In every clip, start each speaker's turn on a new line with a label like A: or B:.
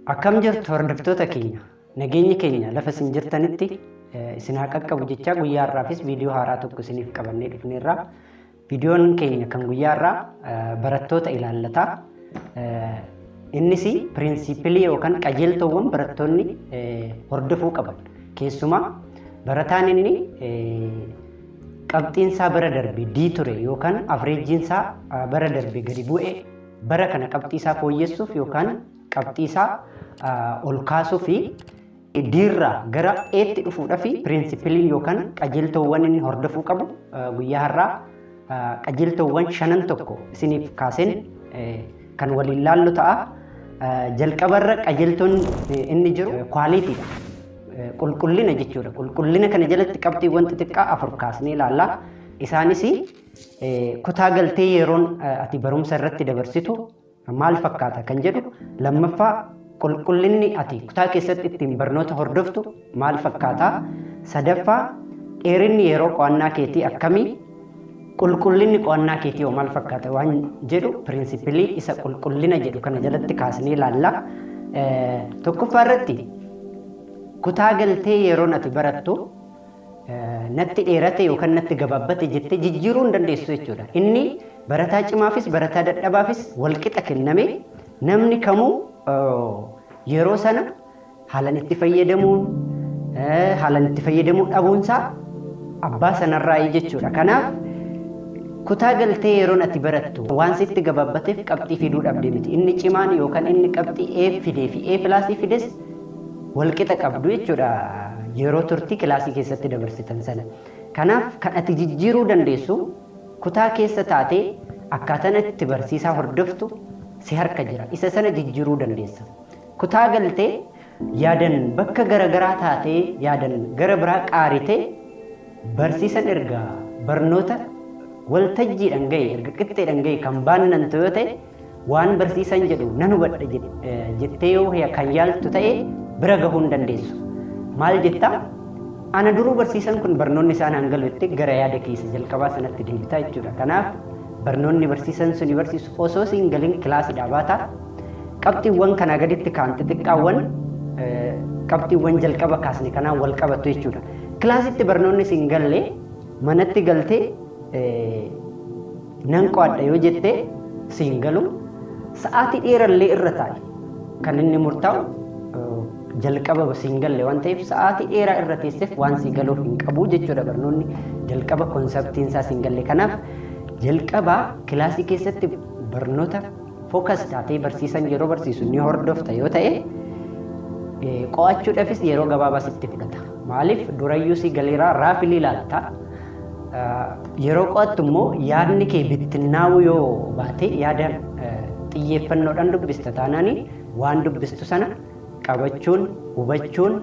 A: Akkam jirtu hordoftoota keenya? Nageenyi keenya lafa isin jirtanitti isin haa qaqqabu jechaa guyyaa har'aafis viidiyoo haaraa tokko isiniif qabannee dhufneerra. Viidiyoon keenya kan guyyaa har'aa barattoota ilaallata. Innis piriinsiipilii yookaan qajeeltoowwan barattoonni hordofuu qaban. Keessumaa barataan inni qabxiinsaa bara darbe D ture yookaan avreejiinsaa bara darbe gadi bu'e bara kana qabxii isaa fooyyessuuf yookaan qabxii isaa ol kaasuu fi diirraa gara eetti dhufuudhaaf piriinsipiliin yookaan qajeeltoowwan inni hordofuu qabu guyyaa har'aa qajeeltoowwan shanan tokko isiniif kaaseen kan waliin laallu ta'a. Jalqabarra qajeeltoon inni jiru kwaaliitiidha. Qulqullina jechuudha. Qulqullina kana jalatti qabxiiwwan xixiqqaa afur kaasnee ilaalla. Isaanis kutaa galtee yeroon ati barumsa irratti dabarsitu maal fakkaata kan jedhu, lammaffaa qulqullinni ati kutaa keessatti ittiin barnoota hordoftu maal fakkaata, sadaffaa dheerinni yeroo qo'annaa keetii akkamii, qulqullinni qo'annaa keetii hoo maal fakkaata waan jedhu pirinsipilii isa qulqullina jedhu kana jalatti kaasnee ilaalla. Tokkoffaa irratti kutaa galtee yeroon ati barattu natti dheerate yookaan natti gabaabbate jettee jijjiiruu hin dandeessu jechuudha. Inni barataa cimaafis barataa dadhabaafis walqixa kenname namni kamuu yeroo sana haalan itti fayyadamuun haalan itti fayyadamuu dhabuunsaa abbaa sanarraayi jechuudha. Kanaaf kutaa galtee yeroon ati barattu waan sitti gabaabbateef qabxii fiduu dhabde miti. Inni cimaan yookaan inni qabxii A fidee fi A pilaasii fides walqixa qabdu jechuudha yeroo turtii kilaasii keessatti dabarsitan sana. Kanaaf kan ati jijjiiruu dandeessu kutaa keessa taatee akkaataan itti barsiisaa hordoftu si harka jira. Isa sana jijjiiruu dandeessa. Kutaa galtee yaadan bakka garagaraa taatee yaadan gara biraa qaaritee barsiisan erga barnoota waltajjiidhaan gahe erga qixxeedhaan gahe kan baannantu yoo ta'e waan barsiisan jedhu nan hubadha jettee yoo kan yaaltu ta'e bira gahuu hin dandeessu. Maal jettaa? Ana duruu barsiisan kun barnoonni isaan hangalu jettee gara yaada keessa jalqabaa sanatti deebitaa jechuudha. Kanaaf barnoonni barsiisan suni barsiisu osoo siin galin kilaasiidhaa baataa qabxiiwwan kanaa gaditti ka'an xixiqqaawwan qabxiiwwan jalqaba kaasne kanaan wal qabatu jechuudha. Kilaasitti barnoonni siin galle manatti galtee nan qo'adha yoo jette siin galu, sa'aatii dheerallee irra taa'i. Kan inni murtaa'u jalqaba siin galle waan ta'eef sa'aatii dheeraa irra teesseef waan sii galuuf hin qabu jechuudha barnoonni jalqaba konseptiin isaa siin galle. Kanaaf jalqaba kilaasii keessatti barnoota fookas taatee barsiisan yeroo barsiisu ni hordofta yoo ta'e qo'achuudhaafis yeroo gabaabaa sitti fudhata. Maaliif durayyuu si galeeraa raafilii ilaalta. Yeroo qo'attu immoo yaadni kee bittinnaa'uu yoo baate yaada xiyyeeffannoodhaan dubbista taanaani waan dubbistu sana qabachuun hubachuun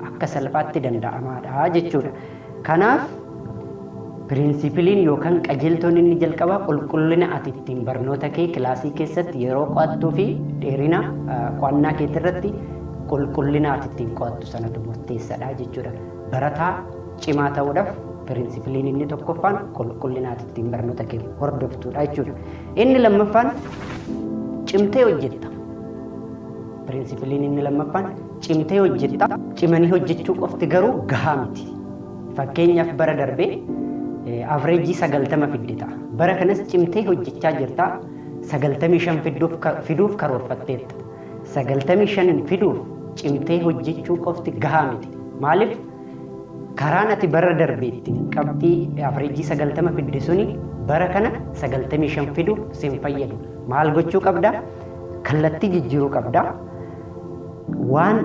A: akka salphaatti danda'amaadha jechuudha. Kanaaf pirinsipiliin yookaan qajeeltoon inni jalqabaa qulqullina ati ittiin barnoota kee kilaasii keessatti yeroo qo'attuu fi dheerina qo'annaa keetii irratti qulqullina ati ittiin qo'attu sanatu murteessadha jechuudha. Barataa cimaa ta'uudhaaf pirinsipiliin inni tokkoffaan qulqullina ati ittiin barnoota kee hordoftuudha jechuudha. Inni lammaffaan cimtee hojjetta. Pirinsipiliin inni lammaffaan cimtee hojjetta. Cimanii hojjechuu qofti garuu gahaa miti. Fakkeenyaaf bara darbee avreejii 90 fidde ta'a. Bara kanas cimtee hojjechaa jirta. 95 fiduuf karoorfatteetta. 95 fiduuf cimtee hojjechuu qofti gahaa miti. Maaliif? Karaan ati bara darbe ittiin qabxii avreejii 90 fidde suni bara kana 95 fiduuf sin fayyadu. Maal gochuu qabda? Kallattii jijjiiruu qabda. Waan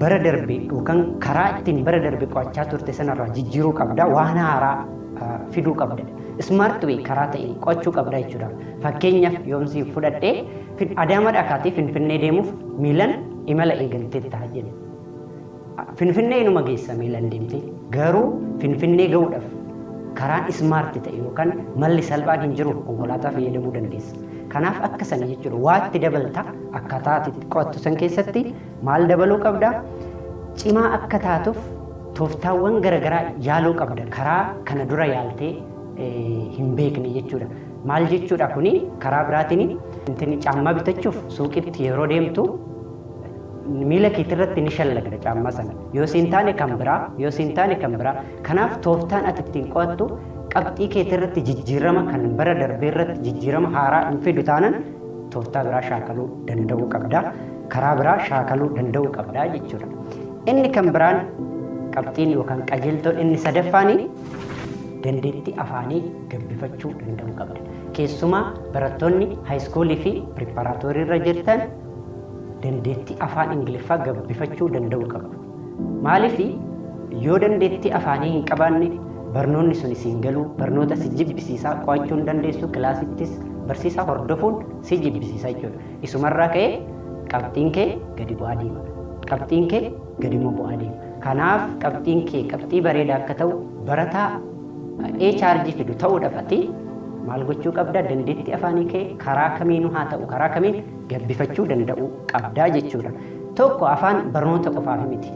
A: bara darbe yookaan karaa ittiin bara darbe qo'achaa turte sanarraa jijjiiruu qabda. Waan haaraa fiduu qabda. Smart way karaa ta'een qo'achuu qabda jechuudha. Fakkeenyaaf yoomsi fudhadhee Adaamaadhaa kaatee Finfinnee deemuuf miilan imala eegalteetta jenna. Finfinnee inuma geessa miilan deemtee, garuu Finfinnee ga'uudhaaf karaan ismaarti ta'e yookaan malli salphaan hin jiru, konkolaataa fayyadamuu dandeessa. Kanaaf akka sana jechuudha. Waa itti dabalta akkaataa ati itti qo'attu san keessatti maal dabaluu qabda? Cimaa akka taatuuf tooftaawwan garaagaraa yaaluu qabda. Karaa kana dura yaaltee hin beekne jechuudha. Maal jechuudha kuni? Karaa biraatiin caammaa bitachuuf suuqitti yeroo deemtu Miila keetirratti ni shallagda caammaa sana. Yoo siin taane kan biraa, yoo siin taane kan biraa. Kanaaf tooftaan ati ittiin qo'attu qabxii keetirratti jijjiirama kan bara darbee irratti jijjiirama haaraa hin fidu taanan tooftaa biraa shaakaluu danda'uu qabda. Karaa biraa shaakaluu danda'uu qabda jechuudha. Inni kan biraan qabxiin yookaan qajeeltoon inni sadaffaani dandeettii afaanii gabbifachuu danda'uu qabda. Keessumaa barattoonni high schoolii fi preparatory irra jirtan dandeettii afaan Ingiliffaa gabbifachuu danda'uu qabdu. Maaliif? Yoo dandeettii afaanii hin qabaanne barnoonni sun siin galuu, barnoota si jibbisiisaa, qo'achuu hin dandeessu, kilaasittis barsiisaa hordofuun si jibbisiisa jechuudha. Isumarraa ka'ee qabxiin kee gadi bu'aa deema. Qabxiin kee gadi bu'aa deema. Kanaaf qabxiin kee qabxii bareedaa akka ta'u, barataa A chaarjii fidu ta'uudhaaf ati maal gochuu qabda? Dandeettii afaanii kee karaa kamiinuu haa ta'u karaa kamiin gabbifachuu danda'uu qabdaa jechuudha. Tokko, afaan barnoota qofaaf miti.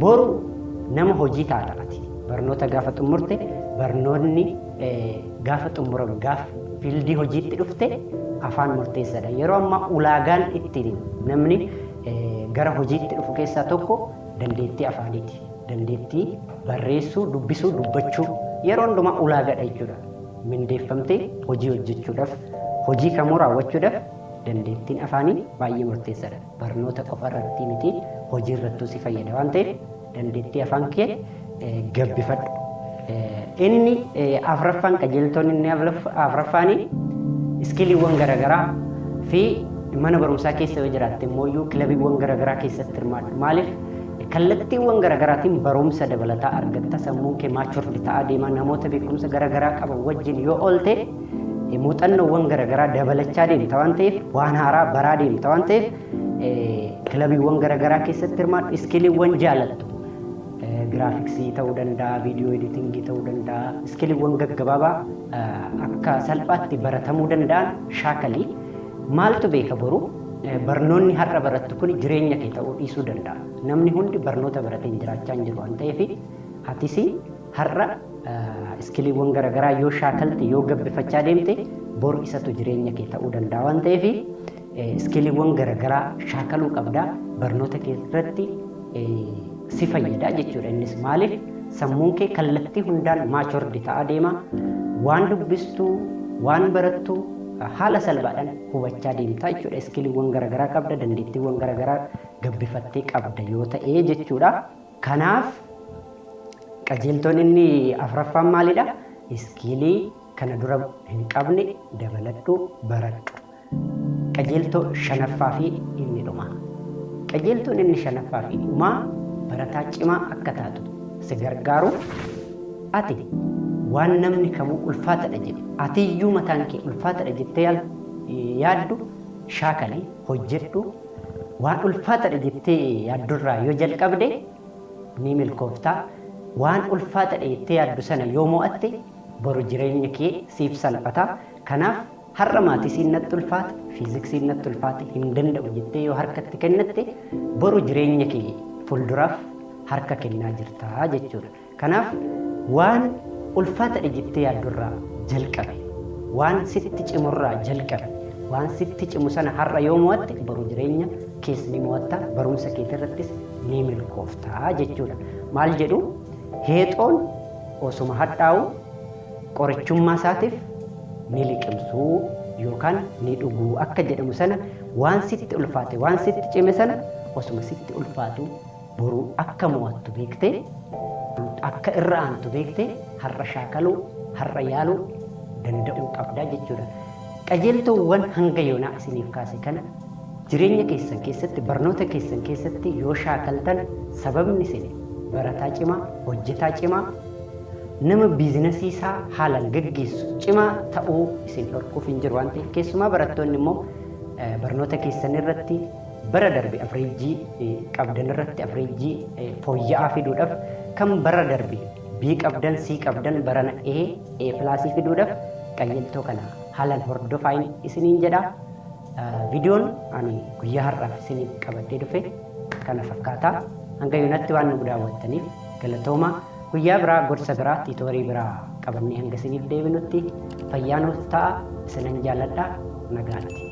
A: Boru nama hojii taata ati. Barnoota gaafa xumurte, barnoonni gaafa xumuramu, gaafa fieldii hojiitti dhufte afaan murteessaadha. Yeroo ammaa ulaagaan ittiin namni gara hojiitti dhufu keessaa tokko dandeettii afaaniiti. Dandeettii barreessuu, dubbisuu, dubbachuu yeroo hundumaa ulaagaadha jechuudha. Mindeeffamtee hojii hojjechuudhaaf, hojii kamuu raawwachuudhaaf dandeettiin afaanii baay'ee murteessaadha. Barnoota qofa irratti miti, hojii irrattuu si fayyada waan ta'eef dandeettii afaan kee gabbifadhu. Inni afraffaan, qajeeltoon inni afraffaanii, skilliiwwan garaagaraa fi mana barumsaa keessa yoo jiraatte immoo kilabiiwwan garaagaraa keessatti hirmaadhu. Maaliif? Kallattiiwwan garaagaraatiin barumsa dabalataa argatta, sammuun kee matured ta'aa deema. Namoota beekumsa garaagaraa qaban wajjin yoo oolte muuxannoowwan garaagaraa dabalachaa deemta waan ta'eef, waan haaraa baraa deemta waan ta'eef, kilabiiwwan garaagaraa keessatti hirmaadhu. Skilliiwwan jaalattu, graphicsii ta'uu danda'a, video editingii ta'uu danda'a, skilliiwwan gaggabaabaa akka salphaatti baratamuu danda'an shaakalii. Maaltu beeka, boru barnoonni har'a barattu kun jireenya kee ta'uu dhiisuu danda'a. Namni hundi barnoota baratee hin jiraachaa hin jiru waan ta'eef, atis har'a skilliiwwan garaagaraa yoo shaakalte, yoo gabbifachaa deemte, boru isatu jireenya kee ta'uu danda'a waan ta'eef skilliiwwan garaagaraa shaakaluu qabda. Barnoota kee irratti si fayyada jechuudha. Innis maaliif? Sammuun kee kallattii hundaan matured ta'aa deema. Waan dubbistuu, waan barattu haala salphaadhaan hubachaa deemtaa jechuudha. Skilliiwwan garaagaraa qabda, dandeettiiwwan garaagaraa gabbifattee qabda yoo ta'e jechuudha. Kanaaf qajeeltoon inni afraffaan maalidha? Skillii kana dura hin qabne dabaladhu, baradhu. Qajeeltoo shanaffaa fi inni dhumaa. Qajeeltoon inni shanaffaa fi dhumaa barataa cimaa akka taatu si gargaaru, ati waan namni kamuu ulfaatadha jedhe, atiyyuu mataan kee ulfaatadha jettee yaaddu shaakalii hojjedhu. Waan ulfaatadha jettee yaaddurraa yoo jalqabde ni milkooftaa. Waan ulfaatadha jettee yaaddu sana yoo mo'atte boru jireenya kee siif salphata. Kanaaf har'a mathsiin natti ulfaate, fiiziksiin natti ulfaate, hin danda'u jettee yoo harkatti kennatte boru jireenya kee fuulduraaf harka kennaa jirta jechuudha. Kanaaf waan ulfaatadha jettee yaaddurraa jalqabe, waan sitti cimurraa jalqabe. Waan sitti cimu sana har'a yoo mo'atte boru jireenya kees ni mo'atta, barumsa keetirrattis ni milkoofta jechuudha. Maal jedhu? Heexoon osuma hadhaa'u qorichummaa isaatiif ni liqimsuu yookaan ni dhuguu akka jedhamu sana, waan sitti ulfaate, waan sitti cime sana osuma sitti ulfaatu boru akka mo'attu beektee, akka irra aantu beektee, har'a shaakaluu, har'a yaaluu danda'uu qabdaa jechuudha. Qajeeltoowwan hanga yoonaa isiniif kaase kana jireenya keessan keessatti, barnoota keessan keessatti yoo shaakaltan, sababni isin barataa cimaa, hojjetaa cimaa, nama businessii isaa haalaan gaggeessu cimaa ta'uu isin dhorkuuf hin jiru waan ta'eef, keessumaa barattoonni immoo barnoota keessan irratti bara darbe averagii qabdan irratti averagii fooyya'aa fiduudhaaf, kan bara darbe B qabdan, C qabdan barana A, A plusii fiduudhaaf qajeeltoo kana haalaan hordofaa isiniin jedha. Viidiyoon ani guyyaa har'aaf isiniif qabadhee dhufe kana fakkaata. Hanga yoonatti waan nu daawwattaniif galatooma. Guyyaa biraa gorsa biraa, tutorialii biraa qabannee hanga isiniif deebinutti fayyaa nuuf ta'a. Isinan jaalladha. Nagaatti.